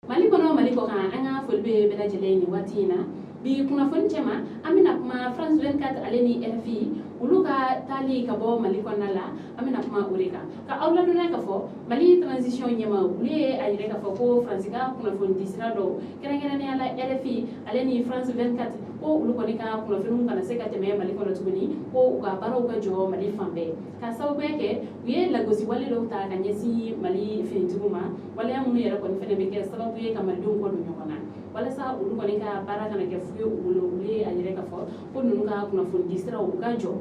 Mali kɔnɔ, Mali kɔ kan, an ka foli bɛ bɛɛ lajɛlen nin waati in na. Bi kunnafoni cɛma, an bɛna kuma France 24 ale ni RFI, olu ka taali ka bɔ Mali kɔnɔna la. An bɛna kuma o de kan ka aw ladɔnniya k'a fɔ Mali transition ɲɛmaa, olu ye a yira k'a fɔ ko Faransi ka kunnafoni di sira dɔw, kɛrɛnkɛrɛnnenya la RFI ale ni France 24, ko olu kɔni ka kunnafoniw kana se ka tɛmɛ Mali kɔnɔ tuguni, ko u ka baaraw ka jɔ Mali fan bɛɛ, ka sababuya kɛ u ye lagosi wale dɔw ta ka ɲɛsin Mali finitigiw ma, waleya minnu yɛrɛ kɔni fɛnɛ bɛ kɛ sababu ye ka malidenw kɔ don ɲɔgɔn na. Walasa olu kɔni ka baara kana kɛ fu ye u bolo, olu ye a yira k'a fɔ ko ninnu ka kunnafoni di siraw, u ka jɔ.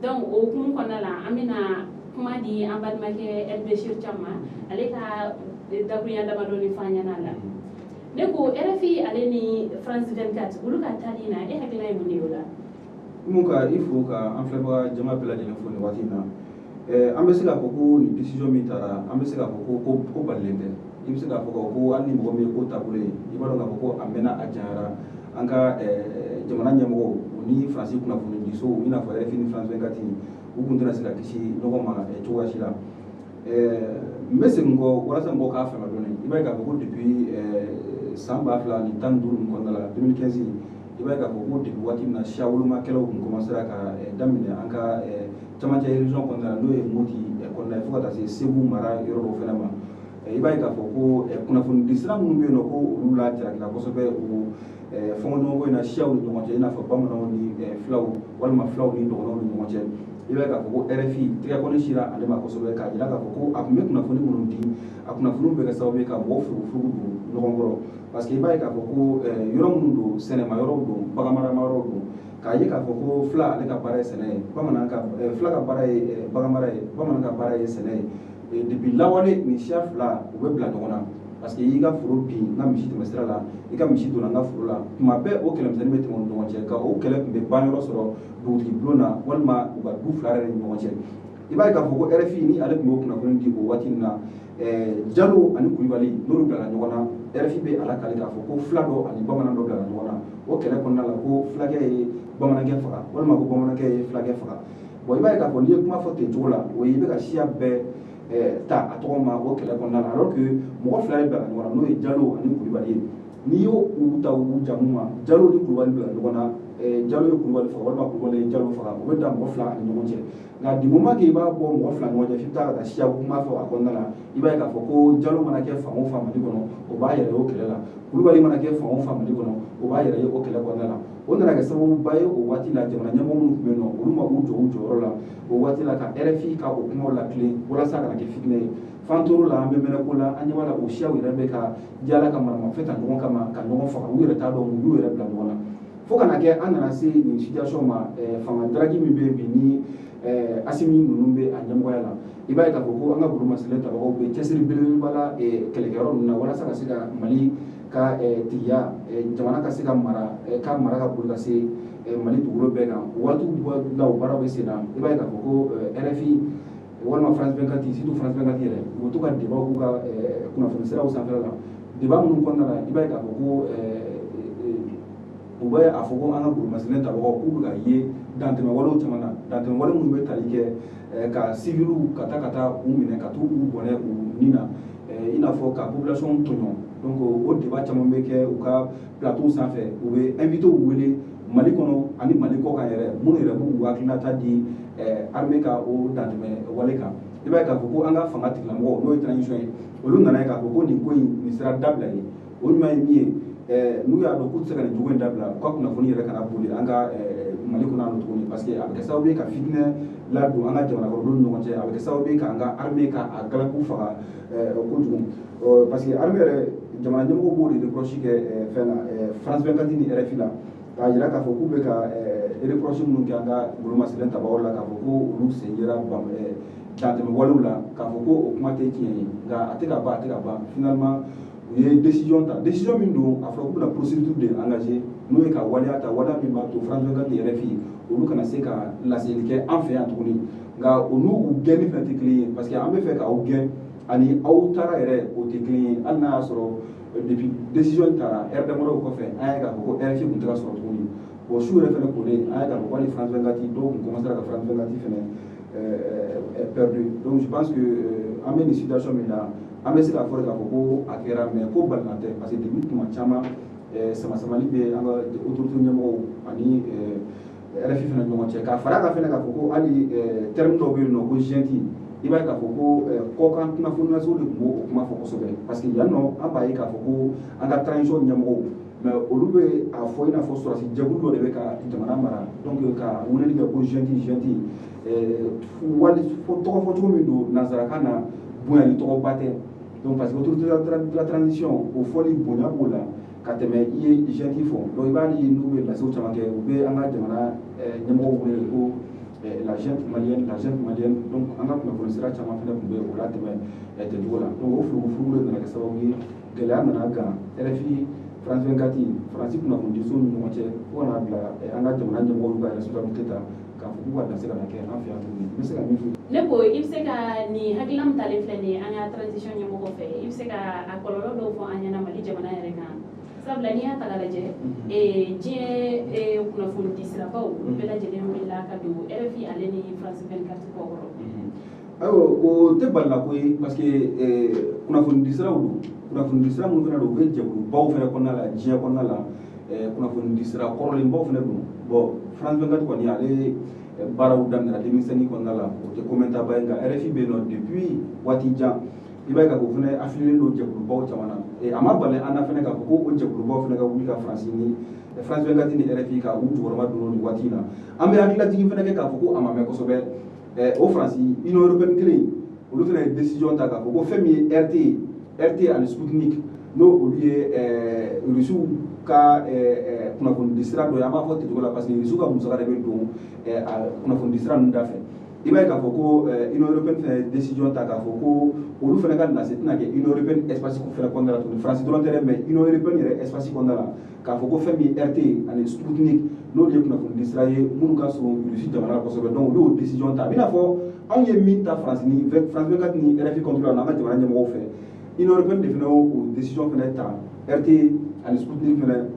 Donc o hukumu kɔnɔna la, an bɛna kuma di an balimakɛ El Bechir Thiam ma, ale ka dakurunya damadɔni fɔ an ɲɛna a la. Ne ko RFI ale ni France 24, olu ka taali na, e hakilina ye mun de ye o la? Mun ka i fo ka an filɛbaga jama bɛɛ lajɛlen fo nin waati in na. An bɛ se k'a fɔ ko nin décision min taara, an bɛ se k'a fɔ ko balilen tɛ. I bɛ se k'a fɔ ko hali ni mɔgɔ min ye ko taabolo ye, i b'a dɔn k'a fɔ ko a mɛnna, a janyara. An ka jamana ɲɛmɔgɔw, u ni Faransi kunnafonidisow, i n'a fɔ RFI ni France 24, u kun tɛna se ka kisi ɲɔgɔn ma cogoya si la. N bɛ segin kɔ walasa mɔgɔw k'a faamuya dɔɔni. I b'a ye k'a fɔ ko depuis san 2015 nin kɔnɔna la, 2015, i b'a ye k'a fɔ ko depuis waati min na siya woloma kɛlɛw kun commencera ka daminɛ an ka camancɛ région kɔnɔna la, n'o ye Moti kɔnɔna ye, fo ka taa se Segu mara yɔrɔ dɔw fɛnɛ ma, i b'a ye k'a fɔ ko kunnafoni di sira minnu bɛ yen nɔ, ko olu la jarakila kosɛbɛ o fɔnkɔɲɔgɔnkɔ in na siyaw ni ɲɔgɔn cɛ, i n'a fɔ bamananw ni filaw, walima filaw ni dɔgɔnɔw ni ɲɔgɔn cɛ, i b'a ye k'a fɔ ko RFI tɛgɛ kɔni sira ale ma kosɛbɛ, k'a jira k'a fɔ ko a tun bɛ kunnafoni minnu di, a kunnafoniw bɛ kɛ sababu ye ka mɔgɔw furugufurugu don ɲɔgɔn kɔrɔ. Parce que i b'a ye k'a fɔ ko yɔrɔ minnu don, sɛnɛma yɔrɔw don, baganmarama yɔrɔw don, k'a ye k'a fɔ ko fila ale ka baara ye sɛnɛ ye, bamanan ka fila ka baara ye baganmara ye, bamanan ka baara ye sɛnɛ ye. Depuis lawale, nin siya fila u bɛ bila ɲɔgɔn na, parce que i ka foro bin n ka misi tɛmɛ sira la, i ka misi donna n ka foro la, tuma bɛɛ o kɛlɛmisɛnnin bɛ tɛmɛ u ni ɲɔgɔn cɛ. Ka o kɛlɛ tun bɛ ban yɔrɔ sɔrɔ dugutigi bulon na, walima u ka du fila yɛrɛ ni ɲɔgɔn cɛ. I b'a ye k'a fɔ ko RFI ni ale tun b'o kunnafoni di o waati in na, Jalo ani Kulibali, n'olu bilala ɲɔgɔn na, RFI bɛ a lakale k'a fɔ ko fila dɔ ani bamanan dɔ bilala ɲɔgɔn na o kɛlɛ kɔnɔna la, ko fulakɛ ye bamanankɛ faga, walima ko bamanankɛ ye fulakɛ faga. Bon, i b'a ye k'a fɔ n'i ye kuma fɔ ten cogo la, o ye i bɛ ka siya bɛɛ ta a tɔgɔ ma o kɛlɛ kɔnɔna la, alors que mɔgɔ fila de bilala ɲɔgɔn na, n'o ye Jalo ani Kulibali ye. N'i y'o u ta u jamu ma, Jalo ni Kulubali bila ɲɔgɔn na, Jalo ye Kulubali faga walima Kulubali ye Jalo faga, o bɛ da mɔgɔ fila ani ɲɔgɔn cɛ. Nka du moment que i b'a bɔ mɔgɔ fila ɲɔgɔn cɛ, f'i bɛ taa ka taa siya kuma fɔ a kɔnɔna la, i b'a ye k'a fɔ ko Jalo mana kɛ fan o fan Mali kɔnɔ, o b'a yɛrɛ ye o kɛlɛ la. Kulubali mana kɛ fan o fan Mali kɔnɔ, o b'a yɛrɛ ye o kɛlɛ kɔnɔna la. O nana kɛ sababuba ye o waati la, jamana ɲɛmɔgɔ minnu tun bɛ yen nɔ, olu ma u jɔ u jɔyɔrɔ la o waati la ka RFI ka o kumaw latilen walasa a kana kɛ fitinɛ ye. F'an tor'o la, an bɛ mɛnɛ ko la, an ɲɛ b'a la o siyaw yɛrɛ bɛ ka yala ka maramafɛn ta ɲɔgɔn kama ka ɲɔgɔn faga, u yɛrɛ t'a dɔn u y'u yɛrɛ bila ɲɔgɔn na. Fo kana kɛ an nana se nin situation ma, fanga daraki min bɛ bi ni Asimi ninnu bɛ a ɲɛmɔgɔya la, i b'a ye k'a fɔ ko an ka golomasɛnɛ tabagaw bɛ cɛsiri belebeleba la kɛlɛkɛyɔrɔ ninnu na, walasa ka se ka Mali ka tigiya, jamana ka se ka mara, ka mara ka boli ka se Mali dugukolo bɛɛ kan. Waatiw la, o baaraw bɛ sen na. I b'a ye k'a fɔ ko RFI walima France 24, surtout France 24 yɛrɛ, u bɛ to ka débat k'u ka kunnafoni siraw sanfɛla la. Débat minnu kɔnɔna la, i b'a ye k'a fɔ ko u bɛ a fɔ ko an ka golomasɛnɛ tabagaw k'u bɛ ka ye dantɛmɛ walew caman na, dantɛmɛ wale minnu bɛ tali kɛ ka civiliw ka taa u minɛ ka t'u bɔnɛ u ni na, i n'a fɔ ka population tɔɲɔ. Donc o débat caman bɛ kɛ u ka plateau sanfɛ. U bɛ invité wele Mali kɔnɔ ani Mali kɔ kan yɛrɛ, minnu yɛrɛ b'u hakilinata di armée ka o dantɛmɛ wale kan. I b'a ye k'a fɔ ko an ka fanga tigilamɔgɔw, n'o ye transition ye, olu nana ye k'a fɔ ko nin ko in, nin sera dabila ye. O ɲuman ye min ye, n'u y'a dɔn k'u tɛ se ka nin jogo in dabila, u ka kunnafoni yɛrɛ kana boli an ka Mali kɔnɔ yan nɔ tuguni, parce que a bɛ kɛ sababu ye ka fitinɛ ladon an ka jamana kɔnɔdenw ni ɲɔgɔn cɛ, a bɛ kɛ sababu ye k'an ka armée ka a galabu faga kojugu, parce que armée yɛrɛ, jamana ɲɛmɔgɔw b'o de reproche kɛ fɛn na, France 24 ni RFI la, k'a jira k'a fɔ k'u bɛ ka reproche minnu kɛ an ka golomasɛnɛ tabagaw la, k'a fɔ ko olu sen yera dantɛmɛ walew la, k'a fɔ ko o kuma tɛ tiɲɛ ye. Nka a tɛ ka ban, a tɛ ka ban. Finalement u ye décision ta, décision min don, a fɔra k'u bɛna procédure de engager, n'o ye ka waleya ta, waleya min b'a to France 24 ni RFI, olu kana se ka laseli kɛ an fɛ yan tuguni. Nka o n'u u gɛnni fɛnɛ tɛ kelen ye, parce que an bɛ fɛ k'aw gɛn ani aw taara yɛrɛ, o tɛ kelen ye. Hali n'a y'a sɔrɔ depuis décision taara, heure damadɔ kɔfɛ, an y'a ye k'a fɔ ko RFI tun tɛ ka sɔrɔ tuguni. Bon, su yɛrɛ fɛnɛ kolen, an y'a ye k'a fɔ ko hali France 24, dɔw tun commencé ka France 24 fɛnɛ perdu. Donc je pense que an bɛ nin situation min na, an bɛ se k'a fɔ k'a fɔ ko a kɛra, mais ko balima tɛ, parce que depuis tuma caman sama samali bɛ an ka autorité ɲɛmɔgɔw ani RFI fana ɲɔgɔn cɛ. Ka fara a kan fana, k'a fɔ ko hali terme dɔw bɛ yen nɔ ko junte, i b'a ye k'a fɔ ko kɔkan kunnafonilasow de tun b'o kuma fɔ kosɛbɛ, parce que yan nɔ an b'a ye k'a fɔ ko an ka transition ɲɛmɔgɔw, mais olu bɛ a fɔ i n'a fɔ sɔrɔdasi jɛkulu dɔ de bɛ ka jamana mara. Donc ka weleli kɛ ko junte, junte, wali tɔgɔ fɔ cogo min don nanzarakan na, bonyali tɔgɔba tɛ. Donc parce que autorité de la transition, o fɔli bonya b'o la ka tɛmɛ i ye junte fɔ. Donc i b'a ye n'u bɛ lasew caman kɛ, u bɛ an ka jamana ɲɛmɔgɔw wele ko la junte malienne, la junte malienne. Donc an ka kunnafoni sira caman fana tun bɛ o la tɛmɛ tɛcogo la. Donc o furugu de nana kɛ sababu ye, gɛlɛya nana gan RFI, France 24, Faransi kunnafonidisow ni ɲɔgɔn cɛ, fo ka n'a bila an ka jamana ɲɛmɔgɔw y'u ka responsabilité ta k'a fɔ k'u ka lase ka na kɛ an fɛ yan tuguni. N bɛ se ka min fɔ. Ne ko i bɛ se ka nin hakilina min talen filɛ nin ye an ka transition ɲɛmɔgɔ fɛ, i bɛ se ka a kɔlɔlɔ dɔw fɔ an ɲɛna Mali jamana yɛrɛ kan? Sabula n'i y'a ta k'a lajɛ, diɲɛ kunnafoni di sirabaw, olu bɛɛ lajɛlen wulila ka don RFI ale ni France 24 kɔkɔrɔ. Ayiwa, o tɛ balila ko ye, parce que kunnafoni di siraw don. Kunnafoni di sira minnu fana don, u bɛ jɛkulubaw fana kɔnɔna la, diɲɛ kɔnɔna la, kunnafoni di sira kɔrɔlenbaw fana don. Bon, France 24 kɔni, ale baaraw daminɛna 2005 kɔnɔna la, o tɛ commenta ba ye. Nka RFI bɛ yen nɔ depuis waati jan. I b'a ye k'a fɔ o fana affilié don jɛkulubaw caman na. A ma bali an na fana k'a fɔ ko o jɛkulubaw fana ka wuli ka Faransi ni France 24 ni RFI ka u jukɔrɔma don nin waati in na. An bɛ hakililajigin fana kɛ k'a fɔ ko a ma mɛn kosɛbɛ, o Faransi, Union européenne kelen, olu fana ye décision ta k'a fɔ ko fɛn min ye RT ye, RT ani Sputnik, n'o olu ye Rusiw ka kunnafoni sira dɔ ye, an b'a fɔ ten cogo la, parce que Rusiw ka musaka de bɛ don a kunnafoni sira ninnu da fɛ. I b'a ye k'a fɔ ko Union européenne fana ye décision ta k'a fɔ ko olu fana ka lase tɛna kɛ Union européenne espace fana kɔnɔna la tuguni. Faransi dɔrɔn tɛ dɛ, mais Union européenne yɛrɛ espace kɔnɔna la, k'a fɔ ko fɛn min ye RT ani Sputnik, n'olu ye kunnafoni sira ye minnu ka surun Rusi jamana la kosɛbɛ, donc olu y'o décision ta. A bɛ n'a fɔ anw ye min ta Faransi ni France 24 ni RFI contre la, n'an ka jamana ɲɛmɔgɔw fɛ, Union européenne de fana y'o décision fana ta RT ani Sputnik fana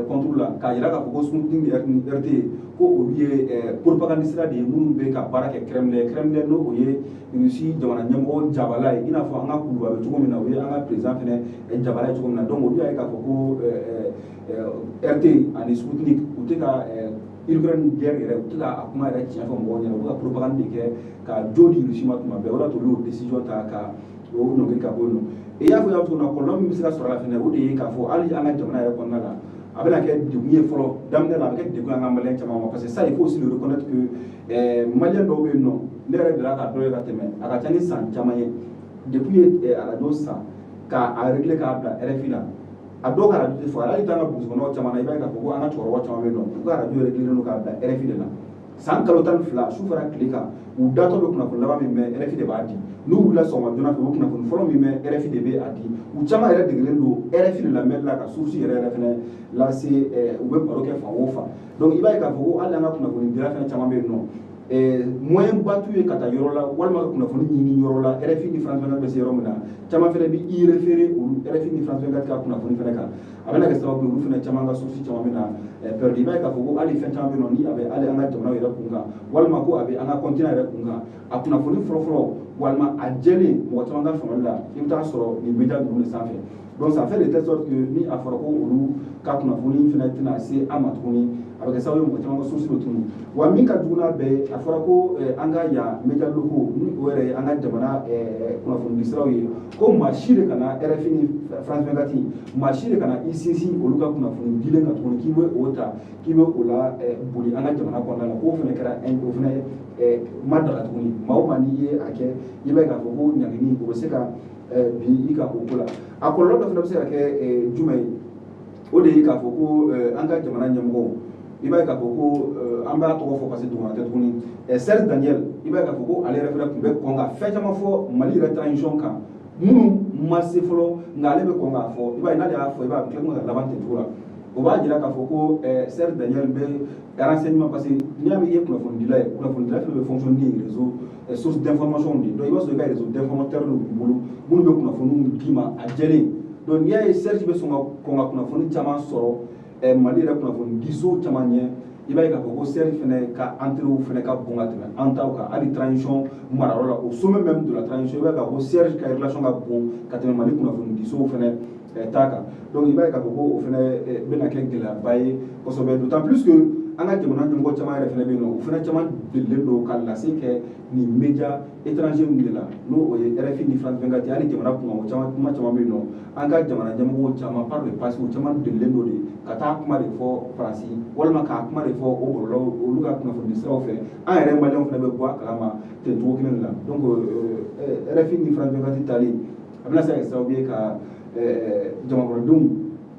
contre la, k'a jira k'a fɔ ko Sputnik ni RT, ko olu ye propagande sira de ye minnu bɛ ka baara kɛ Kremlin. Kremlin, n'o o ye Rusi jamana ɲɛmɔgɔ jabala ye, i n'a fɔ an ka kuluba bɛ cogo min na, o ye an ka président fana jabala ye cogo min na. Donc olu y'a ye k'a fɔ ko RT ani Sputnik, u tɛ ka Ukraine guerre yɛrɛ, u tɛ ka a kuma yɛrɛ tiɲɛ fɔ mɔgɔw ɲɛna, u bɛ ka propagande de kɛ ka jo di Rusi ma tuma bɛɛ. O de y'a to olu y'o décision ta ka o ɲɔngiri ka bɔ yen nɔ. I y'a fɔ, i y'a fɔ cogo min na, kɔlɔlɔ min bɛ se ka sɔrɔ a la fɛnɛ, o de ye k'a fɔ hali an ka jamana yɛrɛ kɔnɔna la, a bɛna kɛ degun ye fɔlɔ. Daminɛ la, a bɛ kɛ degun ye an ka maliyɛn caman ma, parce que ça, il faut aussi le reconnaître que maliyɛn dɔw bɛ yen nɔ, ne yɛrɛ delila ka dɔ ye ka tɛmɛ, a ka ca ni san caman ye, depuis ye arajo san k'a régler k'a bila RFI la, a dɔw ka arajo tɛ fɔ. Hali t'an ka burusi kɔnɔnaw caman na, i b'a ye k'a fɔ ko an ka cɛkɔrɔba caman bɛ yen nɔ, u ka arajo réglé don k'a bila RFI de la. San kalo 12, su fara tile kan, u datɔ bɛ kunnafoni laban min mɛn, RFI de b'a di. N'u wulila sɔgɔma joona fɛ, u bɛ kunnafoni fɔlɔ min mɛn, RFI de bɛ a di. U caman yɛrɛ degelen don RFI de lamɛnli la ka source yɛrɛ yɛrɛ fɛnɛ lase, u bɛ baro kɛ fan o fan. Donc i b'a ye k'a fɔ ko hali an ka kunnafoni dila fɛnɛ caman bɛ yen nɔ, moyen ba t'u ye ka taa yɔrɔ la walima ka kunnafoni ɲini yɔrɔ la RFI ni France 24 bɛ se yɔrɔ min na. Caman fɛnɛ bɛ i référé olu RFI ni France 24 ka kunnafoni fɛnɛ kan. A bɛna kɛ sababu ye, olu fɛnɛ caman ka source caman bɛ na perdu. I b'a ye k'a fɔ ko hali fɛn caman bɛ yen nɔ, ni a bɛ hali an ka jamanaw yɛrɛ kun kan, walima ko a bɛ an ka continent yɛrɛ kun kan, a kunnafoni fɔlɔ-fɔlɔ walima a jɛlen, mɔgɔ caman ka faamuyali la, i bɛ taa sɔrɔ nin média ninnu de sanfɛ. Donc ça fait de telle sorte que ni a fɔra ko olu ka kunnafoni fɛnɛ tɛna se an ma tuguni, a bɛ kɛ sababu ye mɔgɔ caman ka source bɛ tunu. Wa min ka jugu n'a bɛɛ ye, a fɔra ko an ka yan média locaux, ni o yɛrɛ ye an ka jamana kunnafoni disiraw ye, ko maa si de kana RFI ni France 24, maa si de kana i sinsin olu ka kunnafoni dilen kan tuguni, k'i bɛ o ta k'i bɛ o la boli an ka jamana kɔnɔna la, k'o fana kɛra o fana ma daga tuguni. Maa o maa n'i ye a kɛ, i b'a ye k'a fɔ ko ɲangini o bɛ se ka bi i ka o ko la. A kɔlɔlɔ dɔ fana bɛ se ka kɛ jumɛn ye? O de ye k'a fɔ ko an ka jamana ɲɛmɔgɔw, i b'a ye k'a fɔ ko an b'a tɔgɔ fɔ parce que dugumana tɛ tuguni, Serge Daniel, i b'a ye k'a fɔ ko ale yɛrɛ fana tun bɛ kɔn ka fɛn caman fɔ Mali yɛrɛ transition kan minnu ma se fɔlɔ, nka ale bɛ kɔn k'a fɔ. I b'a ye n'ale y'a fɔ, i b'a ye a bɛ tila ka laban ten cogo la. O b'a jira k'a fɔ ko Serge Daniel bɛ renseignement, parce que n'i y'a mɛn i ye kunnafonidila ye, kunnafonidila fɛn bɛ fonctionner ni réseau source d'information de ye. Donc i b'a sɔrɔ i ka réseau d'informateurs de b'i bolo minnu bɛ kunnafoniw d'i ma a jɛlen. Donc n'i y'a ye Serge bɛ sɔn ka kɔn ka kunnafoni caman sɔrɔ Mali yɛrɛ kunnafoni diso caman ɲɛ, I b'a ye k'a fɔ ko Serge fɛnɛ ka intérêt fɛnɛ ka bon ka tɛmɛ an taw kan. Hali transition marayɔrɔ la, au sommet même de la transition, i b'a ye k'a fɔ ko Serge ka relation ka bon ka tɛmɛ Mali kunnafonidisow fɛnɛ ta kan. Donc i b'a ye k'a fɔ ko o fɛnɛ bɛna kɛ gɛlɛyaba ye kosɛbɛ, d'autant plus que an ka jamana ɲɛmɔgɔ caman yɛrɛ fɛnɛ bɛ yen nɔ, o fɛnɛ caman delilen don ka lase kɛ nin média étranger ninnu de la, n'o o ye RFI ni France 24 ye. Hali jamana kunkanko caman, kuma caman bɛ yen nɔ, an ka jamana ɲɛmɔgɔw caman, par le passé, o caman delilen don de ka taa kuma de fɔ Faransi walima k'a kuma de fɔ o bɔlɔlɔw, olu ka kunnafoni siraw fɛ. An yɛrɛ Maliyɛnw fɛnɛ bɛ bɔ a kalama ten cogo kelen de la. Donc RFI ni France 24 tali, a bɛna se ka kɛ sababu ye ka jamanakɔnɔdenw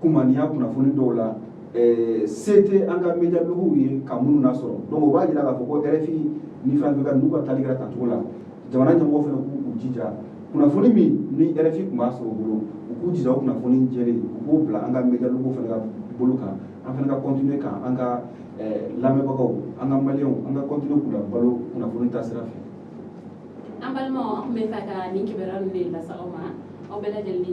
kumaniya kunnafoni dɔw la, se tɛ an ka média locaux ye ka minnu nasɔrɔ. Donc o b'a jira k'a fɔ ko RFI ni France 24 n'u ka tali kɛra tancogo la, jamana ɲɛmɔgɔ fana k'u jija, kunnafoni min ni RFI tun b'a sɔrɔ u bolo, u k'u jija o kunnafoni jɛlen, u k'o bila an ka média locaux fana ka bolo kan, an fana ka continuer ka an ka lamɛnbagaw, an ka Maliyɛnw, an ka continuer k'u labalo kunnafoni ta sira fɛ. An balimaw, an tun bɛ fɛ ka nin kibaruya ninnu de lase aw ma. Aw bɛɛ lajɛlen.